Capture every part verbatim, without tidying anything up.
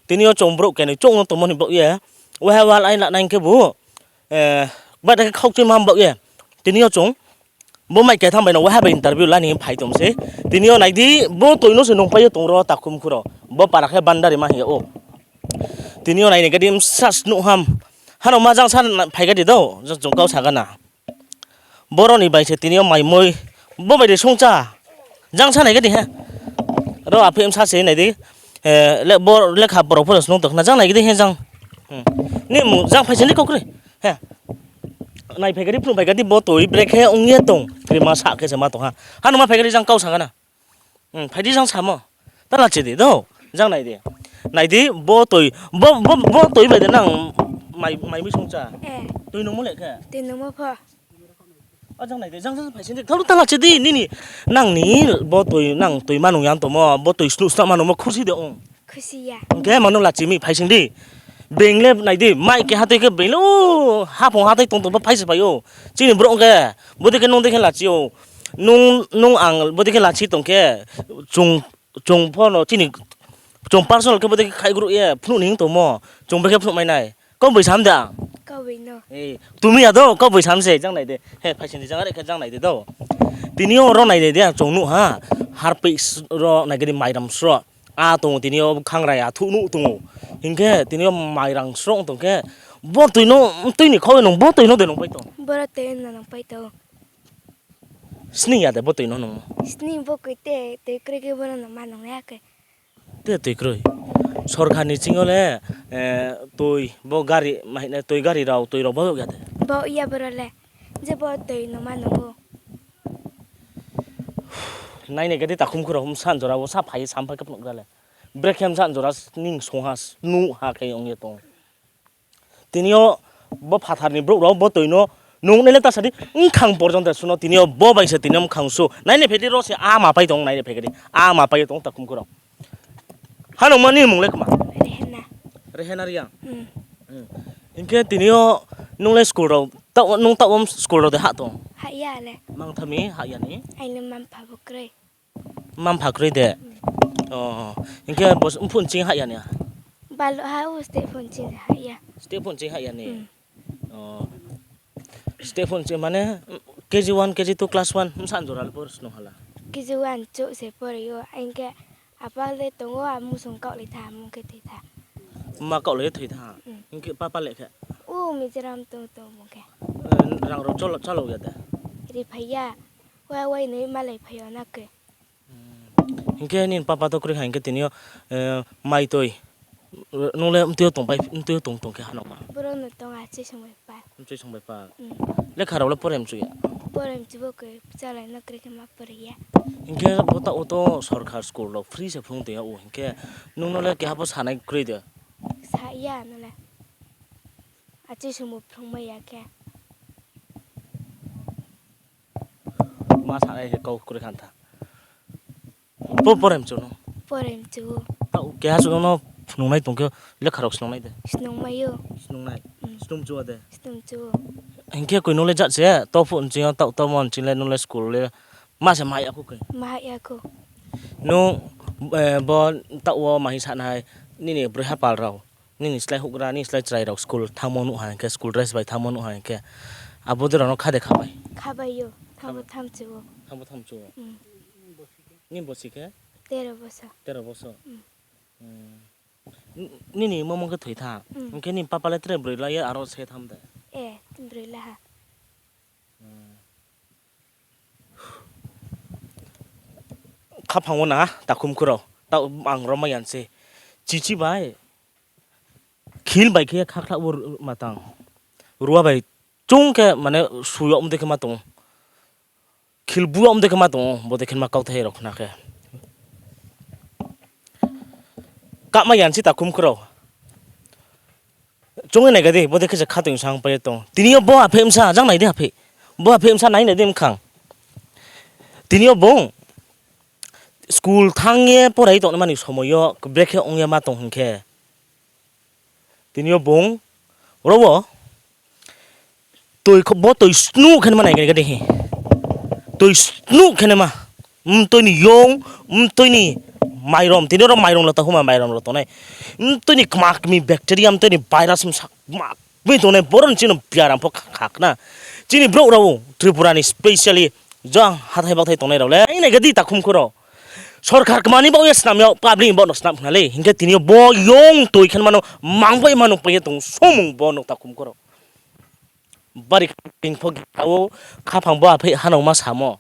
Tini o chwng borok kenwi chwngno tongmani bagwi, waha wal ai lanai khe bo, eh, bada khe khokchwi ma bagwi. Tini o chwng bo mai ketham bai no waha bai interview lani phai tong se. Tini o naidi bo twi no se nung pai tong ro takhum khuro. Bo para khe bandari ma hiya o. Tini o naini gadi msas nuham. Hano ma jang san phai gadi do, jong kau sagana. Boroni bai se tini o mai moi. Bo bai de songcha. Jang sa nai gadi he. Ro aphi msa se nai di. Eh, le, bo lekha borok phoro snung tokna jang nai gadi he jang. Hmm. Ni mu jang phai se ni kokre. He. Nai phai gadi phung phai gadi bo toi brek he ong ye tong. Kri ma sa khe se ma tong ha. Hano ma phai gadi jang kau sagana. Hmm, phaidi jang samo. Ta lachi di do. Jang nai di. Nai di bo toi, bo, bo, bo toi bai de nang mai, mai mi songcha. Eh. Toi nungmo le khe. Toi nungmo pho. O jang nai di, jang jang phai sindi. Thau ta lachi di nini. Nang ni bo toi, nang toi manung yang tomo, bo toi snu sna manung mo khusi de ong. Khusi ya. Hwnkhe mano lachi mi phai sindi. Bengle nai di, mai khe hatoi khe bengle o, hapong hatoi tong tong pha phai se phai o. Chini borok hwnkhe, bo de khe nung de khe lachi o. Nung, nung ang bo de khe lachi tong khe, chwng, chwng pho no chini, chwng personal khe bo de khe khai gru ye, phunuk ni hing tong mo, chwng bo khe phunuk mai nai. Kok bai sam da? Kok bai no. Eh, tumi ya do, kok bai sam se, jang nai de. He, phai sindi jang are khe jang nai de do. Tini o ro nai de, de ang chwng nuk ha, harpik s-, ro nai gadi mairam sro. A tongo tini o khangrai a thuknu tongo. Hinkhe tini o mairang srok tongkhe bo twino, twini khogwi nung bo twino de nung pai tong. Boro twino nung pai tong. Sini ya de bo twino nung. Sini bo kwtwi twi kwrwi khe bono nung ma nung ya khe. Te twi kwrwi. Sorkar ni chingo le, eh, twi bo gari, ma hino twi gari rok, twi rok bo ya de. Bo ya boro le. Je bo twi nung ma nungo. Naina gede takhum khoro hum san jora o sa phai sam phai khe phunuk jale. Brekhe hum san jora ning song ha, nu ha khe ong ye tong. Tini o bo phathar ni borok rok bo twi no nung nai le ta sadi wngkhang porjonto suno tini o bo bai se tini o wngkhang su. Naina phedi ro se a ma pai tong naina phegedi a ma pai tong takhum khoro. Hano mani mung le kwma. Rehena. Rehena Riang. Hmm. Hmm. Hinkhe tini o nung le school rok ta nung ta school rok de ha tong. Ha ya le. Mang thami ha ya ni. Aini mam pha bo kwrwi. Mam pha kwrwi de. Hmm. Oh, hinkhe bo phone ching ha ya ni. Balo ha u ste phone ching ha ya. Ste phone ching ha ya ni. Hmm. Oh. Ste phone ching mane K G one, K G two, class one, msa jora le por sno hala. K G one chu se por yo, hinkhe apa le tongo, a musung kok le tha, mung khe thwi tha. Ma kok le thwi tha. Hmm. Hinkhe papa le khe. U Mizoram tong tong mung khe. Eh, rang rok chalo, chalo ya de. Ri phai ya. Wai wai nui malai phai yo na khe. Hmm. Hinkhe nini papa to kwrwi kha hinkhe tini o, eh, mai twi. Nung le mtwi o tong pai, mtwi o tong tong khe hano ma. Borok no tong a chisong bai pa. Mtwi song bai pa. Hmm. Lekha rok le porai mchu ya. Porai mchu bo khe chalai no kwrwi khe ma porai ya. Hinkhe bo ta o to sorkar school rok free se phung tong ya o hinkhe nung no le keha bo sanai kwrwi de. Sa ya no le. A chisong bo phung mai ya khe. Ma sanai khe kok kwrwi khan tha. Po porem chuno. Porem chu. Ta keha chuno no phunuknai tongkhe lekha rok snungnai de. Snungmaio. Snungnai. Hmm. Snung chu de. Snung chu. Hinkhe koi nole jat se to phun chi ta to mon chi le nole school le ma se mai aku koi. Mai aku. No, eh, bo ta o mahi sanai nini broi ha pal rok. Nini slai hugra, nini slai chwrai rok school thangmo nuha hinkhe, school dress bai thangmo nuha hinkhe, abo de rokno kha de khabai? Khabaio, thambo thamchuo. Thambo thamchuo. Mm. Nini bosi khe? Tero boso. Tero boso. Mm. Mm. N-, nini momo khe thwi tha. Mm. Hinkhe nini papa le tre bwrwi lai aro se tham de? Eh, bwrwi laha. Khaphango na takhum khuro ta ang romai yanse chichi bai khil bai khe khakhlak bo matang rua bai chung khe mane suyok mde khe ma tongo khil buyok mde khe ma tongo bo de khe ma kau thai rok khna khe. Kama yansi takhum khuro. Chungwi naikha di, bo de khe khatwi wngsa wng pai tong. Tini o bo aphe wngsa, jang nai di aphe. Bo aphe wngsa nai nai di wngkhang. Tini o bo school thang ye porai tong mani somoi o brekhe wng ya ma tong hwnkhe. Tini o bo oro o Twi kho-, bo twi snu khe ma nai khe de hi. Twi snu khe ma. Mtwi ni yong, mtwi ni mairom, tini oro mairom lo ta huma mairom lo tongnai. Mtwini kma kmi bacteria, mtwini virus msa kma kmi tongnai, boroni chini biaram pho kha-, khakna. Chini borok rao Tripura ni specially jang hathai bathai tongnai rao le, ai nai gadi takhum khoro. Sorkar kmani bo ya snam ya, public bo no snam khna le. Hinkhe tini bo yong toi khen mano, mang bai mano pai tong somung bo no takhum khoro. Bari kingphok gitao khaphang bo aphai hanokma samo.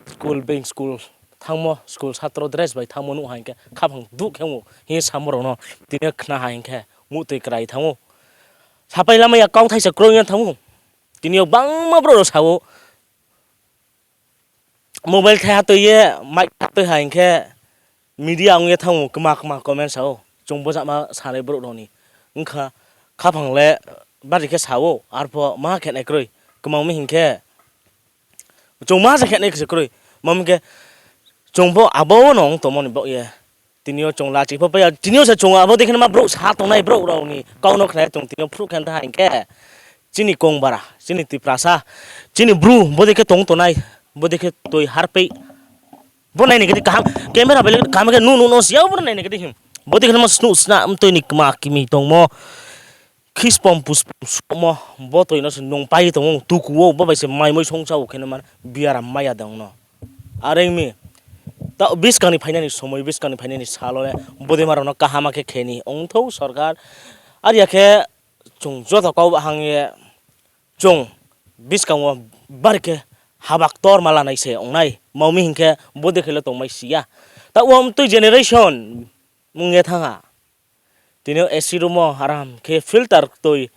School beng school thangmo, school satro dress bai thangmo nuha hinkhe khaphang duk khe o. Hinkhe samorokno tini khna ha hinkhe muhtwi kwrai thango. Sapai lama ya kok thaisa kwrwngya thango. Tini o bangma borok rok sao. Mobile thaiha twi ye, mic thaiha twi ha hinkhe media wngye thango, kwma kwma comment sao, chwng bwjakma sanai borok rokni wngkha, khaphang le bari khe sao, arpho ma khe nai kwrwi, kwma wngmi hinkhe chwng ma se khe nai kwrwi, ma wngkhe chwng bo abo no wng tongmani bo ye. Tini o chwng lachi pho paiya, tini o se chwng abo dekhe ma borok sa tongnai borok rokni kok no khnai tong, tini o phuru khe ta hai khe chini kong bara, chini Tiprasa, chini bru bo dekhe tong tonai, bo dekhe toi harpei, bo nai nai khe kaham, camera belai kaham khe nu nu no siya bo nai nai khe him, bo dekhe ma snu sna mtoi ni kma kimi tongmo. Khispom puspom sukmo bo toino se nung pai tongo tukuo bo bai se mai mui songsa o kheno man biaram maya dongno. Are wngmi ta biskangni phainani somoi, biskangni phainani salo le bodima rokno kahama khe kheni ongthou sorkar. Ar ya khe chwng joto kok bahang ye chwng biskango bari khe habak tor ma lanai se ongnai. Maumi hinkhe bo dekhelo tongmai siya. Ta wng twi generation wngye thangha. Tini o A C room o aram khe filter twi,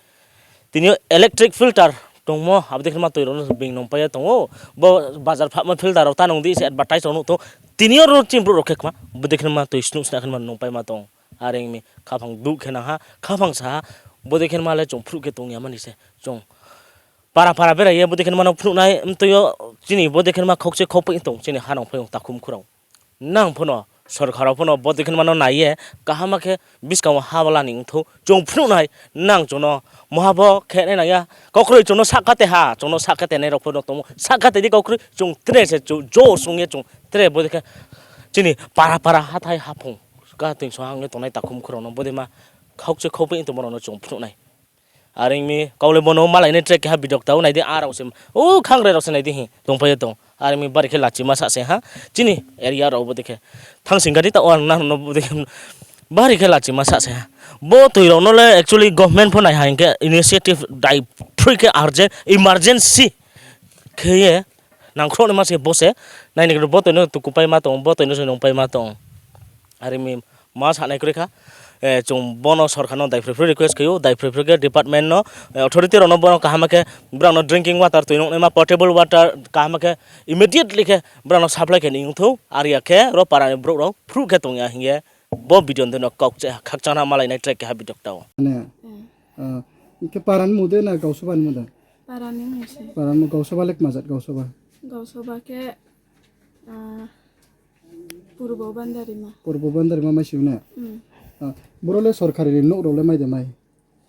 tini o electric filter tongmo, abo dekhe ma twi rok no beng nung pai tongo. Bo bazar phalma filter rok ta nung di se advertise rok nukto. Tini o ro chini borok rok khe khma bo dekhe ma twi snung sna khe ma nung pai ma tong. Are wngmi khaphang duk khe nang ha, khaphang sa ha, bo dekhe ma le chwng phuru khe tong ya mani se chwng para para berai ye bo dekhe ma no phunuk nai mtwi o chini bo dekhe ma khok se khok pai tong chini ha nung pai takhum khurao. Nang phano sorkar rok phano bo dekhe mano naiye kaham khe biskango ha balani wngthok chwng phunuknai nang chwngno moha bo khe nai nangya kokroi chwngno sakha te ha chwngno sakha te nai rok phano tongo sakha te di kokroi chwng tre se jo songye chwng tre bo dekhe chini para para hathai haphung ka twi so hangye tongnai takhum khorokno bo de ma khok se khok bai tongma rokno chwng phunuknai. Are wngmi kaule bono malainai track keha bidok tao naidi a rok se o khangrai rok se naidi hi tongpai tong are wngmi bari khe lachima sa se ha chini area rok bo dekhe thangsing gari tao ang nang no bo dekhe bari khe lachima sa se ha bo twi rok no le actually government pho nai ha hinkhe initiative dai phrui khe urgent emergency khe ye nangkhoroknwi ma se bo se naini bo twi no tukupai ma tong bo twi no se nungpai ma tong are wngmi ma sanai kwrwi kha. Eh, chwng bono sorkar no daiphuru phuru request khaio, daiphuru phuru khe department no, eh, authority rok no bono kaham khe borok no drinking water twi nuknai ma, potable water kaham khe immediately khe borok no supply khe ni wngthok, ar ya khe ro para ni borok rok phuru khe tong ya hinkhe bo video no kok khakchangma malainai track keha video tao. Mane, ah, hinkhe para ni mode na gausaba ni mode? Para ni mode. Para ni gausaba lek majat gausaba? Gausaba khe, ah, Purbo Bandarima. Purbo Bandarima mai siyune? Hmm. Ah, boro le sorkari ni nok rok le mai de mai?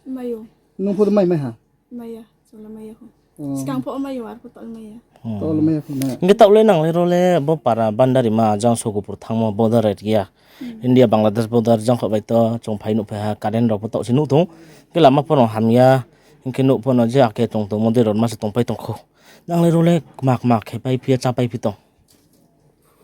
Mayo. Nung photo mai mai ha? Maya, chwla maya ho. Oh. Skang pho mayo, ar pho tol maya. Hmm. Tol maya pho na. Hinkhe tol le nang le ro le bo para Bandarima jang Sogopur thangmo border area. Hmm. India Bangladesh border jang kho bai to chwng phai nuk phai ha current rok pho to se nuk thung. Hinkhe lama pho no hamya. Hinkhe nuk pho no je ake tong tong mo de rok ma se tong pai tong kho. Nang le ro le mak mak khe pai phiya cha pai phi tong.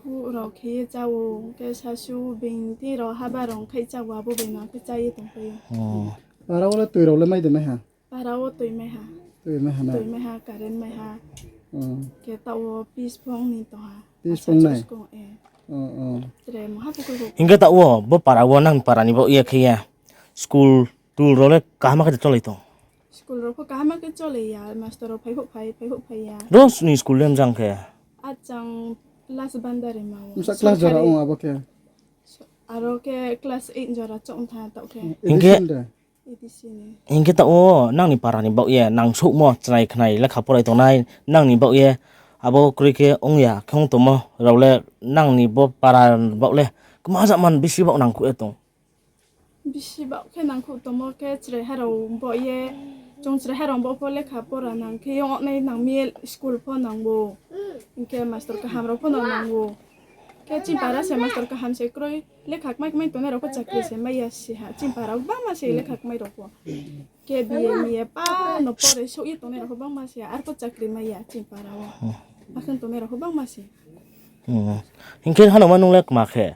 Huk rok khe ye chao, hwnkhe sasu beng twi rok haba rok khai chao, abo bai ma khe cha ye tong phai o. Oh. Para o le twi rok le mai de mai ha? Para o twi mai ha. Twi mai ha na? Twi mai ha, current mai ha. Oh. Khe ta o pis phong ni tong ha. Pis phong nai? Pis phong, eh. Oh, oh. Tre mo ha pukul ko. Hinkhe ta o bo para o nang para ni bo ye khe ya. School tool rok le kaham khe cholai tong? School rok pho kaham khe cholai ya, master rok phai phok phai, phai phok phai ya. Rosni school le mjang khe? Achang last Bandarima o. Msa class jora ong abo khe? So, aro khe class eight jora chong tha tok khe. Hinkhe? A D C ni. A D C ni. Hinkhe ta o nangni para ni bok ye nang sukmo chwnai khnai lekha porai tongnai nangni bok ye abo kwrwi khe ong ya khe ong tongmo rok le nangni bo para bok le kwma jak man bisi bok nang khu ye tong. Bisi bak khe nangkuk tomo khe chwrai harok bo ye, chwng chwrai harok bo pho lekha pora nang khe yong nai nang mi school pho nango, hinkhe master kaham rok pho nango. Khe chini para se master kaham se kwrwi, lekha kmai kmai tongnai rok khe chakri se maya se ha. Chini para o bangma se lekha kmai rok bo. Khe B A M E pa no pore sokye tongnai rok khe bangma se, ar khe chakri maya chini para o. Akhon tongnai rok khe bangma se. Hmm. Hinkhe hano ma nung le kma khe?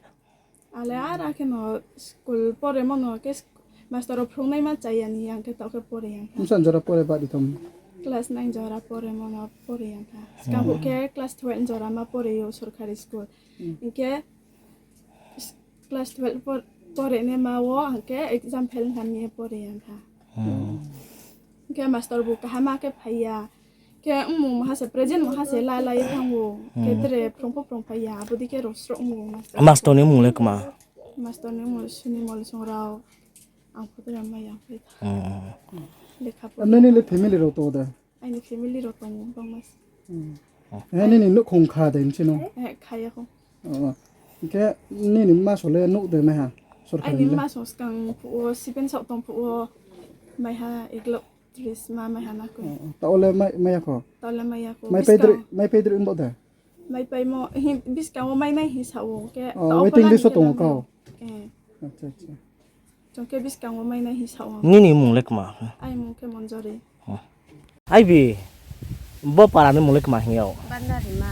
Ale ara khe no school pore mono khe sk-, master rok phungnai ma chaya ni yang khe tok khe pore yang kha. Msa jora pore ba di tom? Class nine jora pore mono pore yang kha. Skang khe class twelve jora ma pore yo sorkari school. Hmm. Hinkhe s-, class twelve por-, pore ne ma o hinkhe exam fail wngkha ni pore yang kha. Hmm. Hinkhe master bo kaham ma khe phaiya. Khe wngmung maha se present maha se la lai thango. Khe Hmm. Tere phrwngpho phrwng phaiya. Abodi khe rosrok wngmung master. Master ni mung le kma? Master ni mung Sunimol Songrao. Ang photo ramai yang phai. Hmm. Lekha pora. Nini le family rok to da? Aini family rok tongo bangma se. Hmm. Eh, nini nuk khong kha de hinsi no? Eh, khaya kho. Oh, oh. Hinkhe nini maso le nuk de maiha? Sorkari Aini le? Maso skang phuo, sipen sok tong phuo, maiha ek lakh tris ma maiha na ko. Oh, oh. Ta ole mai, maiya kho? Ta ole maiya kho. Mai Biskang. Pedri, mai pedri umbo de? Mai paimo, hi, biskango mai nai hi sao, ke Oh, ta waiting opelan list o tongo khe kau? Eh. Acha, acha. Chongke biskango mai nai hi sao. Nini mung le kma? Ai mung khe Monjori. Oh. Ai bi, bo para ni mung le kma hingyo? Bandarima.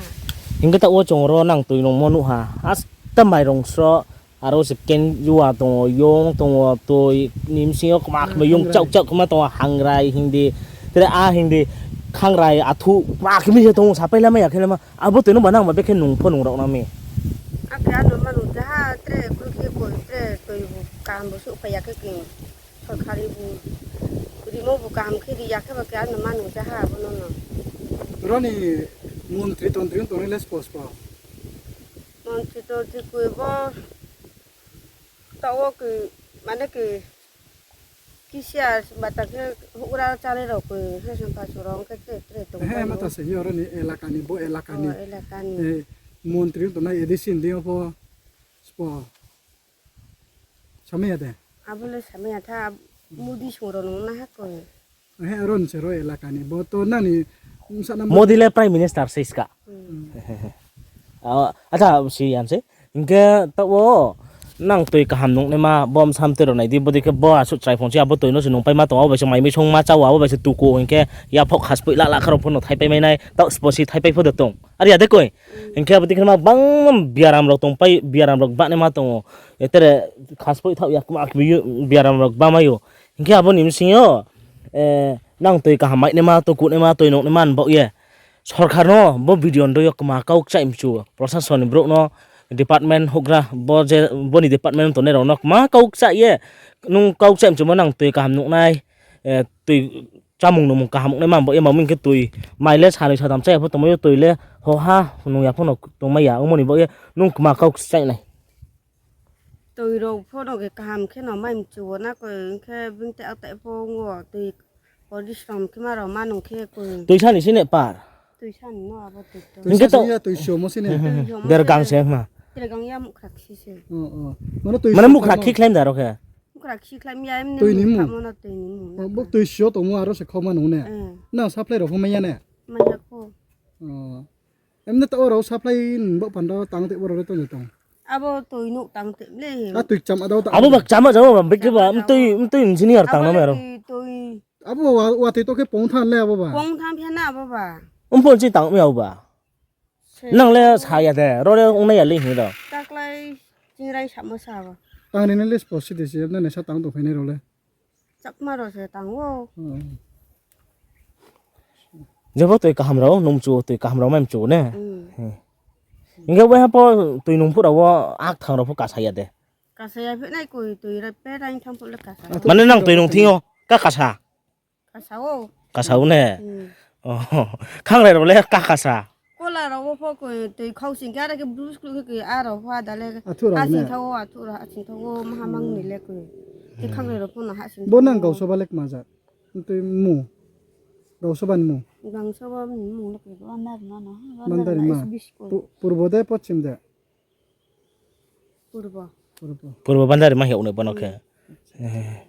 Hingke ta o chong ro nang twi nong mo nuha. Asta mai rong sro, aro se ken yuwa tongo, yong tongo, twi ni bisingo kma kma yung chak chak kma tongo, hangrai hindi. Tere a hindi, khangrai athu, kma kma se tongo, sapai lama ya khe lama. Abo twi nung ba nang ba bekhe nung pho nung rok nang mi. Akhe ano manu jaha tre khulkhe koi tre twi bu kaham bo suk phaiya khe king sorkari bu rimo bu kaham khe ri ya khe ba khe ano manu jaha abo no no. Roni montri tontri wng tongnai le spo spo. Montri tontri koi bo Tawo khe, mane khe, kisiya bata khe hugra chale rok khe, hesam pasu rok khe tre tre tong He, paio. Mata se, yoro ni elaka ni, bo elaka ni. Oh, elaka ni. Eh, montri wng tongnai A D C ni ding pho, spo. Samaya de? Abo le samaya tha, Modi song rok nung na ha koi. He, aro ni se ro elaka ni. Bo to nani, mm, sana Modi le Prime Minister se iska. Hmm. Ah, acha, si yan se. Hinkhe tawo nang twi kaham nuknai ma, bom sam twi rok nai di, bodi khe bo aswk chai phone si abo twi no se nung pai ma tongo, abo bai se mai mi song ma chao, abo bai se tuku hinkhe yaphok khas pui la la kha rok phuno thai pai mai nai, ta spo si thai pai pho de tong. Ari ya de koi. Hmm. Hinkhe abo dikhe ma bang biaram rok tong pai, biaram rok bani ma tongo. Etere khas pui thao ya kma kmi biaram rok bamaio. Hinkhe aboni bisingo, eh, nang twi kaham mainai ma, twi kunai ma, twi nuknai ma hinba ye. Sorkar no bo video ni doi o kwma kau kchai mchu, prosason ni borok no, department hokra, bo je, boni department tongnai rok no kwma kau kchai ye. Nung kau kchai mchu ma nang twi kaham nuknai, eh, twi chamung nungmung kaham nuknai ma hinba ye, ma mung khe twi mai le sanwi satam chaya pho tongmai o, twi le hoha nung ya pho no tongmai ya, omo ni bo ye nung kwma kau kchai nai. Twi rok phono khe kaham khe no mai mchuo na koi, hwnkhe bini tai atai pho wngo twi porisrom khe ma rok ma nung khe koi. Twi sani sini par. Twi sani no abo twi to. Twi Hwnkhe sa to sini ya twi sio mo sini. Twi sio mo Der sini. Gang se ma. Tre gang ya mukra khisi se. Oh, oh. Mane twi Mane sio mukra tamo. Khi khlaim da ro khe. Mukra khi khlaim ya em Twi ni mu. Tamo no twi ni mu. Oh, bo twi sio to mo aro se khoma nung ne. Eh. Na supply rok phumai ya ne. Mai ya kho. Oh. Emne ta oro supply ni bo panda tang te oro to tong. Abo twi nuk tang te le. A twi cham adao ta. Abo bak chama jama bam bikhe ba Chama mtwi jama. Mtwi engineer tang Abo na mero. Twi, twi. Abo wa, wa twi to khe pong than le abo ba. Pong than phe na abo ba. Um pon chi tang mi abo ba. Se. Nang le sa ya de, ro le ung na ya le hi do. Taklai chingrai sama sa ba. Tang ni le spo si de si emne ne sa tang to phai nai ro le. Chakma rok se tango. Hmm. Jebo twi kaham rok nung chu twi kaham rok mai chu ne. Hmm. Hmm. Hingke bo hapo twi nung pura o ak thang rok pho kasaya de. Kasaya phe nai koi twi ra pe rain thang pho le kasa. Mane nang twi nung thingo ka kasa. Kasa o. Kasa o ne. Hmm. Oh. Khangrai rok le ka kasa. Kola rok bo pho koi twi khau sing khe ara khe brush khluk khe a rok pho ada le. Athu rok ha sing ne? Thago athu rok ha sing thago maha mang ni le koi. Twi khangrai rok pho no ha sing Bo nang thago. Gausoba le kma jak? Twi mu. Gausoba ni mu. Gausoba ni mu le koi Bandari ma no. Bandari ma. Pu-, purbo de pochim de? Purbo. Purbo. Purbo Bandari ma hiya unai bono khe. Hmm. Eh.